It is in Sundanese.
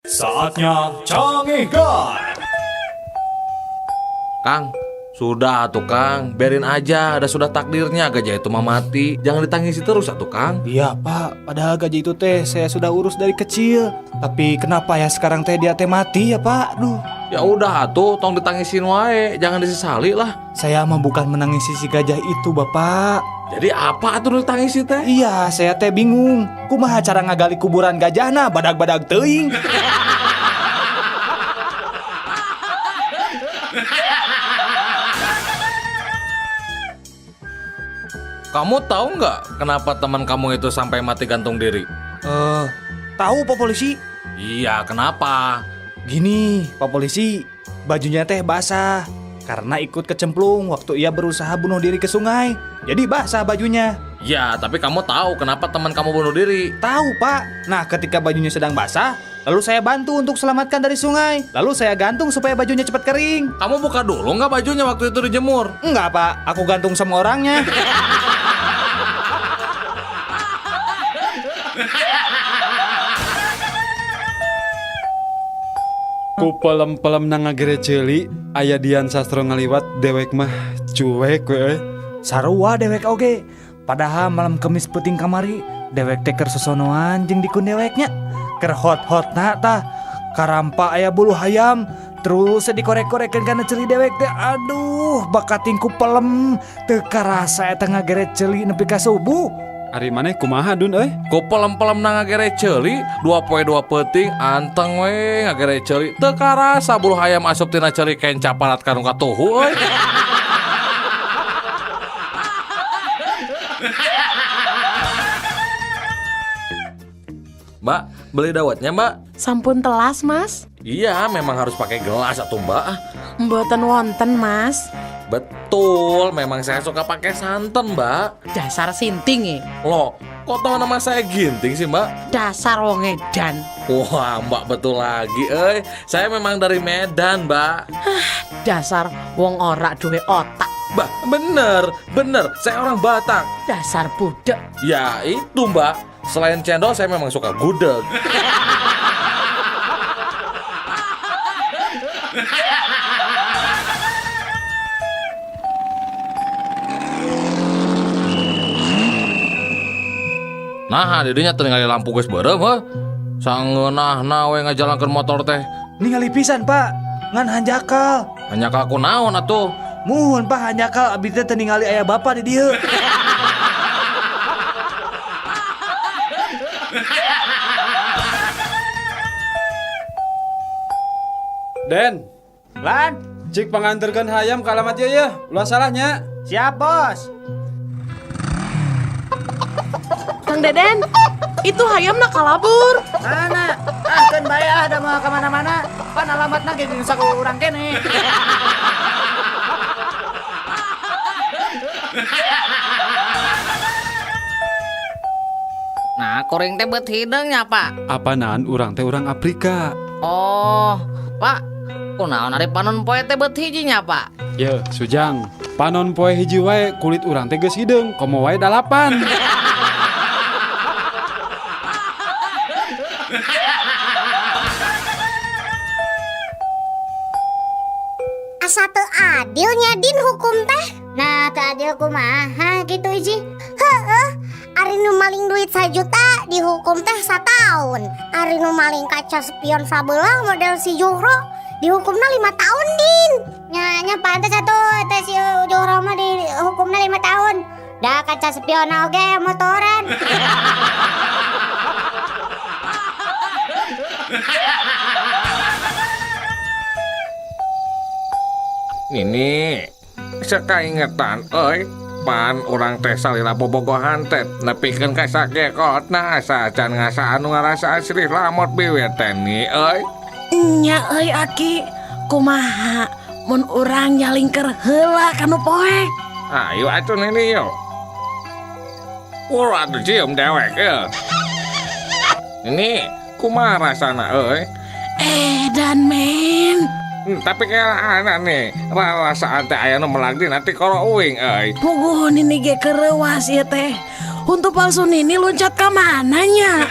Saatnya Cangehgar. Kang, sudah tuh Kang, biarin aja, ada sudah takdirnya gajah itu mah mati. Jangan ditangisi terus atuh Kang. Iya Pak, padahal gajah itu teh saya sudah urus dari kecil. Tapi kenapa ya sekarang teh dia teh mati ya Pak? Duh. Ya udah atuh, tong ditangisin wae, jangan disesali lah. Saya mah bukan menangisi si gajah itu Bapak. Jadi apa atuh ditangisi teh? Iya, saya teh bingung. Kumaha cara ngagali kuburan gajahna badag-badag teuing. Kamu tahu nggak kenapa teman kamu itu sampai mati gantung diri? Tahu Pak Polisi? Iya, kenapa? Gini, Pak Polisi, bajunya teh basah karena ikut kecemplung waktu ia berusaha bunuh diri ke sungai. Jadi basah bajunya. Ya, tapi kamu tahu kenapa teman kamu bunuh diri? Tahu, Pak. Nah, ketika bajunya sedang basah, lalu saya bantu untuk selamatkan dari sungai. Lalu saya gantung supaya bajunya cepat kering. Kamu buka dulu nggak bajunya waktu itu dijemur? Enggak, Pak. Aku gantung sama orangnya. Ku pelem-pelem na ngagere ceuli, aya Dian Sastro ngaliwat dewek mah cuek we euy. Sarua dewek oge. Padahal malam Kemis peuting kamari, dewek teh keur sosonoan jeung dikun deweknya. Keur hot-hotna tah. Karampa aya bulu hayam, terus dikorek-korekeun kana ceuli dewek teh. Aduh, bakating ku pelem teu karasa eta ngagere ceuli nepi ka subuh. Ari maneh kumaha Dun euy? Ku pelem-pelem na ngagere ceuli, 2 poe 2 peuting anteng we ngagere ceuli. Teu karasa bulu hayam asup tina ceuli kenca parat ka nu katuhu euy. Mbak, beli dawetnya, Mbak? Sampun telas, Mas. Iya, memang harus pakai gelas atau Mbak. Mboten wonten, Mas. Betul, memang saya suka pakai santan, Mbak. Dasar sinting e. Loh, kok tahu nama saya Ginting sih, Mbak? Dasar wong edan. Wah, Mbak betul lagi, eh. Saya memang dari Medan, Mbak. Dasar wong ora duwe otak. Mbak, bener, bener. Saya orang Batak. Dasar budek. Ya, itu, Mbak. Selain cendol, saya memang suka gudeg. Nah, didinya teu lampu geus beureum heuh. Sangeunahna we ngajalankeun motor teh. Ningali pisan, Pak. Ngan hanjakal. Hanjakal ku naon atuh? Muhun, Pak, hanjakal abdi teh teu ningali aya bapak di dieu. Den, Lan, cik panganterkeun hayam ka alamat ieu yeuh. Ulah salahnya. Siap, Bos. Kang Deden, itu hayam nak kalabur. Mana? Ah, keun bae ah, da moal ka mana-mana. Pan alamatna ge jeung saku urang kene. Nah, kuring teh beut hideung nya, Pak. Apanaan urang teh urang Afrika. Oh, Pak. Kunaon ari panon poe teh beut hiji nya, Pak? Ye, Sujang, panon poe hiji wae kulit urang teh geus hideung, komo wae 8. Asa teu adil nya Din hukum teh. Nah, teu adil kumaha gitu Iji? Heeh, ari nu maling duit 1 juta dihukum teh 1 tahun. Ari nu maling kaca spion sabelah model si Juhro dihukumna 5 tahun, Din. Nya nya pantes atuh teh si Juhro mah dihukumna 5 tahun. Da kaca spion oge motoran. Ini sakaingetan euy, pan urang teh salila bobogohan teh nepikeun ka sakekotna asa acan ngasaan nu ngarasaan silih lamot biwir teh ni euy. Nya euy Aki, kumaha mun urang nyalingker heula kanu poek? Ayo atuh Nini yo. Ulah atuh cium dewek euy. Ini kumaha rasana euy? Edan men. Tapi kayak anak nih, rarasaan teh aya nu melag dina tikoro uing euy. Puguh Nini ge kereuwas ieu teh. Huntu palsu Nini loncat ka mana nya?